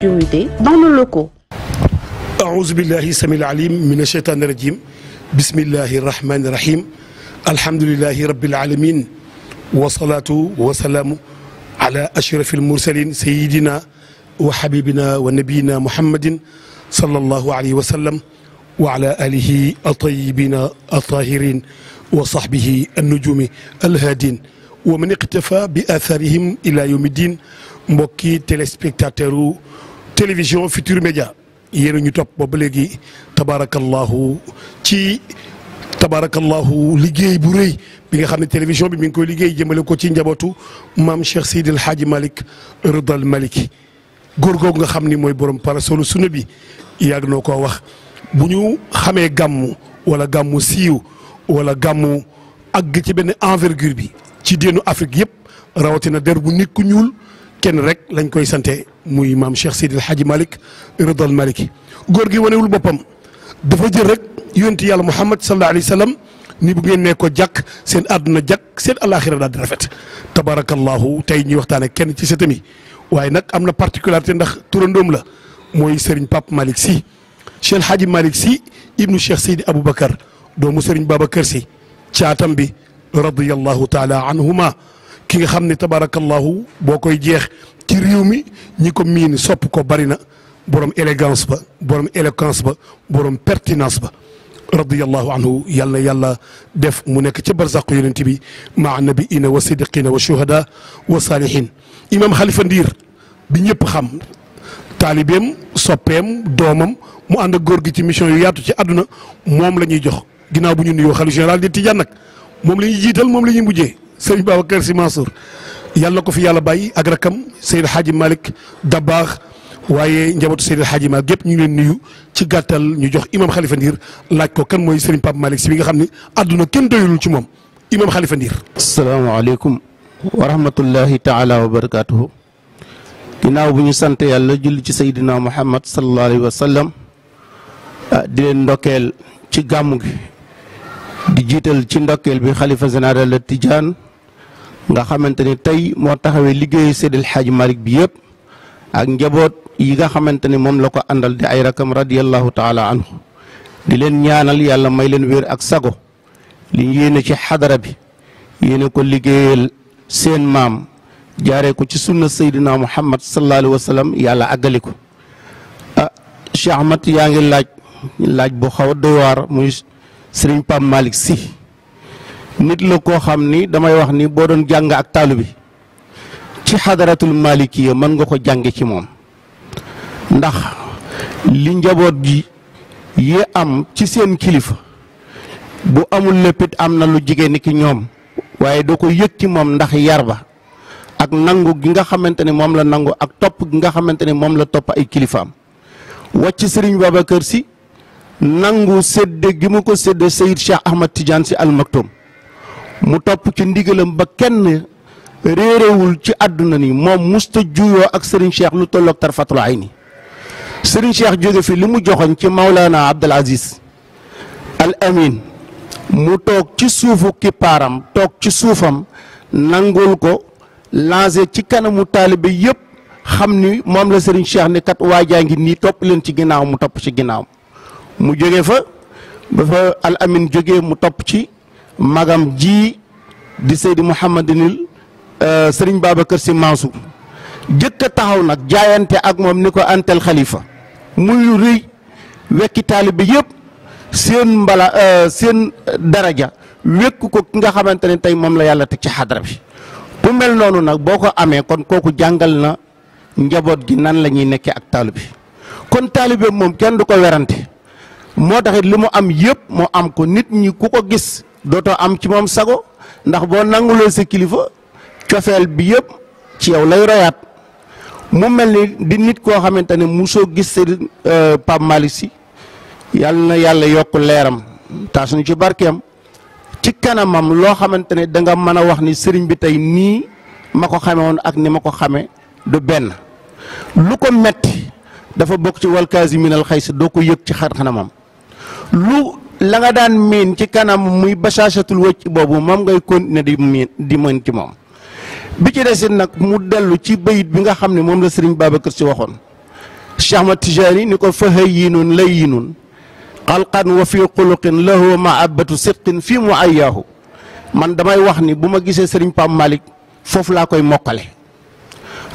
sécurité dans nos locaux. أعوذ بالله السميع العليم من الشيطان الرجيم بسم الله الرحمن الرحيم الحمد لله رب العالمين والصلاة والسلام على أشرف المرسلين سيدنا وحبيبنا ونبينا محمد صلى الله عليه وسلم وعلى آله الطيبين الطاهرين وصحبه النجوم الهادين ومن اقتفى بآثارهم إلى يوم الدين mbokki téléspectateur télévision Futurs Médias yéen ñu topp ba léegi tabarakallahu ci tabarakallahu liggéey bu rëy bi nga xam ne télévision bi mi ngi koy liggéey jëmale ko ci njabootu maam Cheikh Seydi El Hadji Malick Ridal Maliki góor googu nga xam ni mooy borom parasolu sunna bi yàgg noo koo wax bu ñu xamee gàmmu wala gàmmu siiw wala gàmmu àgg ci benn envergure bi ci déenu Afrique yëpp rawatina der bu nit ku ñuul kenn rek lañ koy sante muy maam Cheikh Seydi El Hadji Malick Ridal Maliki góor gi wanewul boppam dafa jël rek yonti yàlla Muhammad sallallahu alayhi wa sallam ni bu ngeen nee ko jàkk seen àdduna jàkk seen alaxira daal di rafet tabarakallahu tey ñuy waxtaane kenn ci sa tamit waaye nag am na particularité ndax turandoom la mooy Serigne Pape Malick Sy Cheikh El Hadji Malick Sy ibnu Cheikh Seydi Aboubacar doomu Serigne Babacar Sy caatam bi radiyallahu taala anhuma ki nga xam ne tabarakallahu boo koy jeex ci réew mi ñi ko miin sopp ko bari na borom élégance ba borom éloquence ba borom pertinence ba radiyallahu anhu yàlla yàlla def mu nekk ca barzaq yonent bi maa nabiina wa siddiqina wa shuhada wa salihin imam Khalifa Ndiir bi ñëpp xam taalibeem soppeem doomam mu ànd ak góor gi ci mission yu yaatu ci àdduna moom la ñuy jox ginnaaw bu ñu nuyoo xalifa général di Tijaan nag moom la ñuy jiital moom la ñuy mujjee Serigne Babacar Sy Mansour yàlla ko fi yàlla bàyyi ak rakam Seydi El Hadji Malick Dabakh waaye njabootu Seydi El Hadji Malick gépp ñu ngi leen nuyu ci gàttal ñu jox imam Khalifa Ndiir laaj ko kan mooy Serigne Pape Malick Sy bi nga xam ne àdduna kenn doyulul ci moom imam Khalifa Ndiir. asalaamaaleykum wa rahmatullahi taala wa barakaatuhu. ginnaaw bu ñu sant yàlla julli ci Seydina Muhammad sallallahu alayhi wa sallam di leen ndokkeel ci gàmmu gi di jiital ci ndokkeel bi xalifa général la Tijaan nga xamante ni tey moo taxawee liggéeyu Seydi El Hadji Malick bi yëpp ak njaboot yi nga xamante ni moom la ko àndal di ay rakam radiyallahu taala anhu di leen ñaanal yàlla may leen wér ak sago li yéene ci xadara bi yéene ko liggéeyal seen maam jaaree ko ci sunna Seydina Muhammad sallallahu alayhi wa sallam yàlla àggali ko Cheikh Ahmad yaa ngi laaj bu xaw a doy waar muy Serigne Pape Malick Sy nit la koo xam ni damay wax ni boo doon jàng ak taalu bi ci xadaratul malikiya mën nga ko jànge ci moom ndax li njaboot gi yi am ci seen kilifa bu amul léppit am na lu jigéen ni ki ñoom waaye doo ko yëg ci moom ndax yar ba ak nangu gi nga xamante ne moom la nangu ak topp gi nga xamante ne moom la topp ay kilifaam wàcc Serigne Babacar Sy nangu sédde gi mu ko sédde Seyid Cheikh Ahmad Tidiane Sy Al Maktoum mu topp ci ndigalam ba kenn réeréwul ci àdduna ni moom musta juyoo ak Serigne Cheikh lu tolloog tarfatul ayni Serigne Cheikh jóge fi li mu joxoñ ci Maulana Abdul Aziz Al Amin mu toog ci suufu kippaaram toog ci suufam nangul ko lancé ci kanamu taalibe yëpp xam ni moom la Serigne Cheikh ne kat waajaa ngi nii topp leen ci ginnaaw mu topp ci ginnaaw mu jóge fa ba fa Al Amin jógee mu topp ci magam ji di Seydi Mouhamadinil Serigne Babacar Sy Mansour jëkk a taxaw nag jaayante ak moom ni ko antel xalifa muy rëy wekki taalibe yëpp seen seen daraja wekk ko ki nga xamante ne tey moom la yàlla teg ci xadra bi bu mel noonu nag boo ko amee kon kooku jàngal na njaboot gi nan la ñuy nekkee ak taalibe kon taalibe moom kenn du ko werante moo taxit li mu am yëpp moo am ko nit ñi ku ko gis dootoo am ci moom sago ndax boo nangulee sa kilifa cofeel bi yëpp ci yow lay royaat mu mel ni di nit koo xamante ne musoo gis Seydi Pape Malick Sy yàlla na yàlla yokk leeram taas ñu ci barkeem ci kanamam loo xamante ne da nga mën a wax ni sëriñ bi tey nii ma ko xame woon ak ni ma ko xame du benn lu ko metti dafa bokk ci wal kaasiminal xays doo ko yëg ci xar-xanamam lu la nga daan miin ci kanam muy basaasatul wëcc boobu moom ngay continuer di mën ci moom bi ci desit nag mu dellu ci bayit bi nga xam ne moom la Serigne Babacar Sy waxoon Cheikh Ahmad Tijaani ni ko fa hayyinun layyinun xalqan wa fi xuluqin lahu mahabbatu sidqin fi mu ayyaahu man damay wax ni bu ma gisee sëriñ Pape Malick foofu laa koy mokkale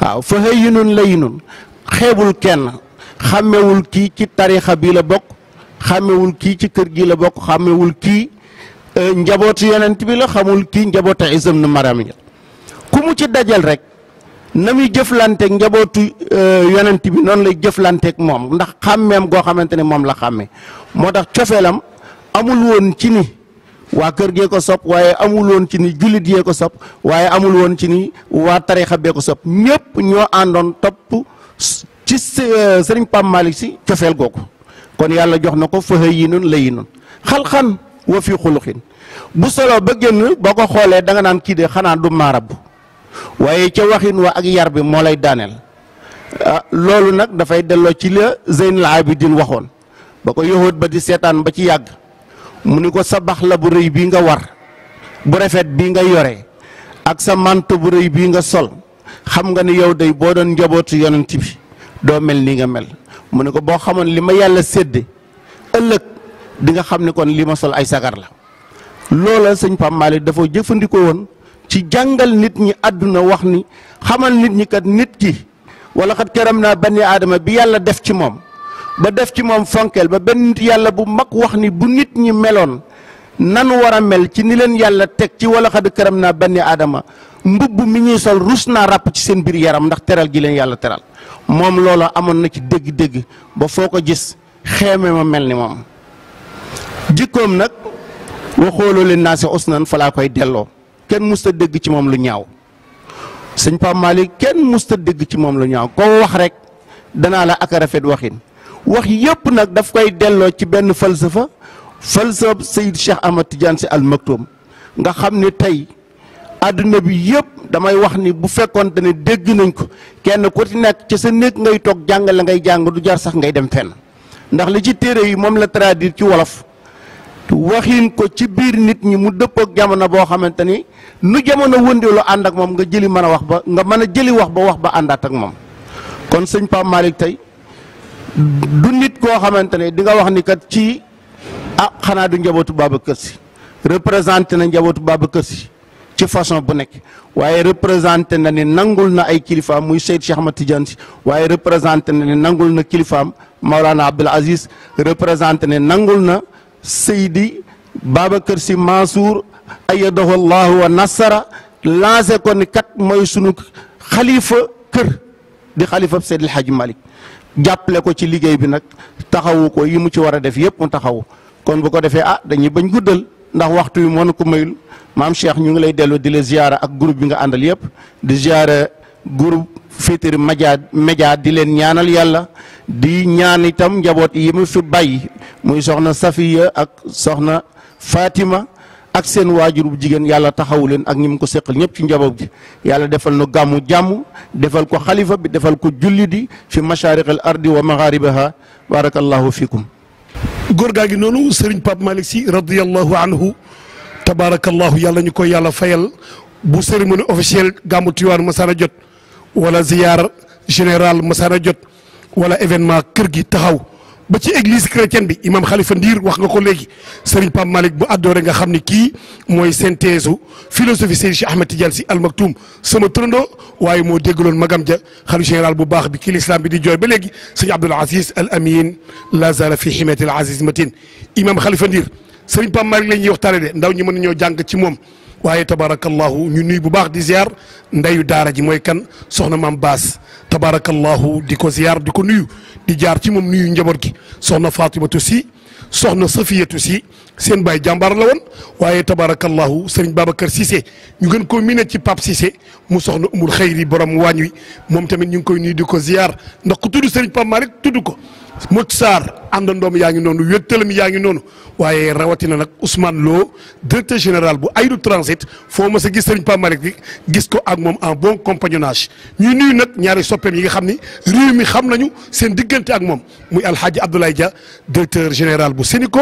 waaw fa hayyinun layyinun xeebul kenn xàmmewul kii ci tarixa bi la bokk xàmmewul kii ci kër gi la bokk xàmmewul kii njabootu yonent bi la xamul kii njabootu Isa ibn Maryam ku mu ci dajal rek na muy jëflanteeg njabootu yonent bi noonu lay jëflanteeg moom ndax xàmmeem goo xamante ne moom la xàmme moo tax cofeelam amul woon ci ni waa kër gee ko sopp waaye amul woon ci ni jullit yee ko sopp waaye amul woon ci ni waa tarixa bee ko sopp ñëpp ñoo àndoon topp ci sëriñ Pape Malick si cofeel googu kon yàlla jox na ko fa hayyinun layyinun xalqan wa fi xuluqin bu solo ba génn boo ko xoolee da nga naan kii de xanaa du maarab waaye ca waxin wa ak yar bi moo lay daaneel loolu nag dafay delloo ci la Zeynul Abidin waxoon ba ko yahud ba di seetaan ba ci yàgg mu ni ko sa bax la bu rëy bii nga war bu rafet bii nga yore ak sa manto bu rëy bii nga sol xam nga ni yow day boo doon njabootu yonent bi doo mel ni nga mel mu ne ko boo xamoon li ma yàlla sédde ëllëg di nga xam ne kon li ma sol ay sagar la loola sëñ Pape Malick dafa jëfandikoo woon ci jàngal nit ñi àdduna wax ni xamal nit ñi kat nit ki wala xat karam naa bani aadama bi yàlla def ci moom ba def ci moom fonkeel ba benn nit yàlla bu mag wax ni bu nit ñi meloon nan war a mel ci ni leen yàlla teg ci wala xat karam naa bani aadama mbubb mi ñuy sol rus naa ràpp ci seen biir yaram ndax teral gi leen yàlla teral moom loola amoon na ci dégg-dégg ba foo ko gis xeeme ma mel ni moom jikkoom nag waxooloo leen naa si usnan fa laa koy delloo kenn musta dégg ci moom lu ñaaw sëñ Pape Malick kenn musta dégg ci moom lu ñaaw koo wax rek danaa la ak a rafet waxin wax yëpp nag daf koy delloo ci benn falsafa Seyd Cheikh Ahmad Tidiane Sy Al Maktoum nga xam ne tey àdduna bi yëpp damay wax ni bu fekkoonte ne dégg nañ ko kenn ku ci nekk ci sa néeg ngay toog jàng la ngay jàng du jar sax ngay dem fenn ndax li ci téere yi moom la traduire ci wolof waxin ko ci biir nit ñi mu dëppook jamono boo xamante ni nu jamono wëndeelu ànd ak moom nga jëli mën a wax ba nga mën a jëli wax ba àndaat ak moom kon sëñ Pape Malick tey du nit koo xamante ne di nga wax ni kat ci xanaa du njabootu Babacar Sy représenté na njabootu Babacar Sy ci façon bu nekk waaye représenté na ni nangul na ay kilifaam muy Seyd Cheikh Ahmad Tidiane Sy waaye représenté na ni nangul na kilifaam Maolana Abdoul Aziz représenté ne nangul na Seydi Babacar Sy Mansour ayyadahu Allahu wa nasara lancé ko ni kat mooy sunu xalifa kër di xalifa Seydi El Hadji Malick jàppale ko ci liggéey bi nag taxawu ko yi mu ci war a def yëpp mu taxawu kon bu ko defee dañuy bañ guddal ndax waxtu wi moo na ko mayul maam Cheikh ñu ngi lay dellu di la ziyaara ak groupe bi nga àndal yëpp di ziyaara groupe Futurs Médias di leen ñaanal yàlla di ñaan itam njaboot yi mu fi bàyyi muy soxna Safiya ak soxna Fatima ak seen waajur bu jigéen yàlla taxawu leen ak ñi mu ko seqal ñëpp ci njaboot gi yàlla defal nu gàmmu jàmm defal ko xalifa bi defal ko julli di fi mashariq al ardi wa magharibaha barakallahu fikum góor gaa gi noonu Serigne Pape Malick Sy radiyallahu anhu tabarakallahu yàlla ñu koy yàlla fayal bu cérémonie officielle gàmmu Tiwaawan masana jot wala ziyaar général masana jot wala événement kër gi taxaw ba ci église chrétienne bi imam Khalifa Ndiir wax nga ko léegi Serigne Pape Malick bu addoore nga xam ni kii mooy synthèse philosophie Seydi Cheikh Ahmed Tidiane Sy Al Maktoum sama turandoo waaye moo déggaloon magam ja xalifa général bu baax bi kii l'islam bi di jooy ba léegi sëñ Abdoul Aziz Al Amin la zala fi himayati al aziz matin imam Khalifa Ndiir Serigne Pape Malick la ñuy waxtaane de ndaw ñi mën nañoo jàng ci moom waaye tabarakallahu ñu nuy bu baax di ziar ndeyu daara ji mooy kan soxna maam Baas tabarakallahu di ko ziar di ko nuyu di jaar ci moom nuyu njaboot gi soxna Fatimatu Sy soxna Safiyatu Sy seen baay jàmbaar la woon waaye tabarakallahu Serigne Babacar Cissé ñu gën koo miné ci Pape Cissé mu soxna umul xëyri borom waañ wi moom tamit ñu ngi koy nuyu di ko ziar ndax ku tudd Serigne Pape Malick tudd ko Mot Sarr àndandoom yaa ngi noonu wéttalam yaa ngi noonu waaye rawatina nag Ousmane Lo directeur général bu Aïdou Transit foo ma sa gis Serigne Pape Malick bi gis ko ak moom en bon compagnonnage ñuy nuyu nag ñaari soppeem yi nga xam ni réew mi xam nañu seen diggante ak moom muy Alhaji Abdoulaye Dia directeur général bu Sénico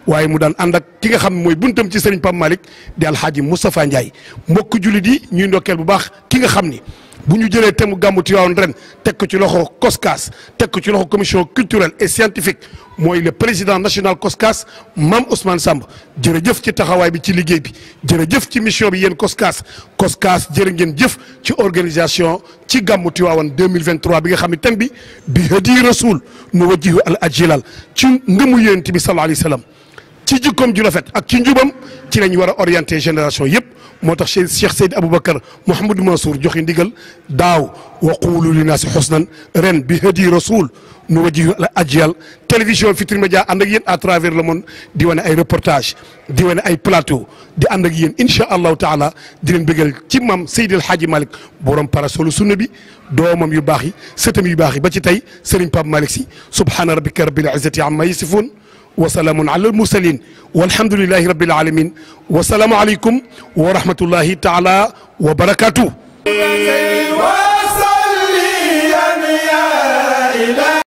waaye mu daan ànd ak ki nga xam ne mooy buntam ci Serigne Pape Malick di Alhaji Moustapha Ndiaye mbokk jullit yi ñuy ndokkeel bu baax ki nga xam ni bu ñu jëlee thème gàmmu Tivaouane ren teg ko ci loxo COSCAS teg ko ci loxo commission culturelle et scientifique mooy le président national COSCAS Mame Ousmane Samb jërëjëf ci taxawaay bi ci liggéey bi jërëjëf ci mission bi yéen COSCAS jërë ngeen jëf ci organisation ci gàmmu Tivaouane 2023 bi nga xam ne thème bi hadi rasul nu wajjihu al ajilal ci ngëmu yonent bi sallallahu alayhi wa sallam ci jikkoom ju rafet ak ci njubam ci lañ war a orienté génération yëpp moo tax Cheikh Seydi Aboubacar Mouhamadou Mansour joxe ndigal daaw wa quulu linnaasi husnan ren bi hadi rasul nu wajjihu al ajyal télévision Futurs Médias ànd ak yéen à travers le monde di wane ay reportage di wane ay plateau di ànd ak yéen incha allahu taala di leen bëggal ci maam Seydi El Hadji Malick borom parasolu sunna bi doomam yu baax yi sëtam yu baax yi ba ci tey Serigne Pape Malick Sy subhaana rabbika rabbil izzati amma yasifun wa salaamun ala al mursalin walhamdulillahi rabbil alamin wa salaamu aleykum wa rahmatullahi taala wa barakatuh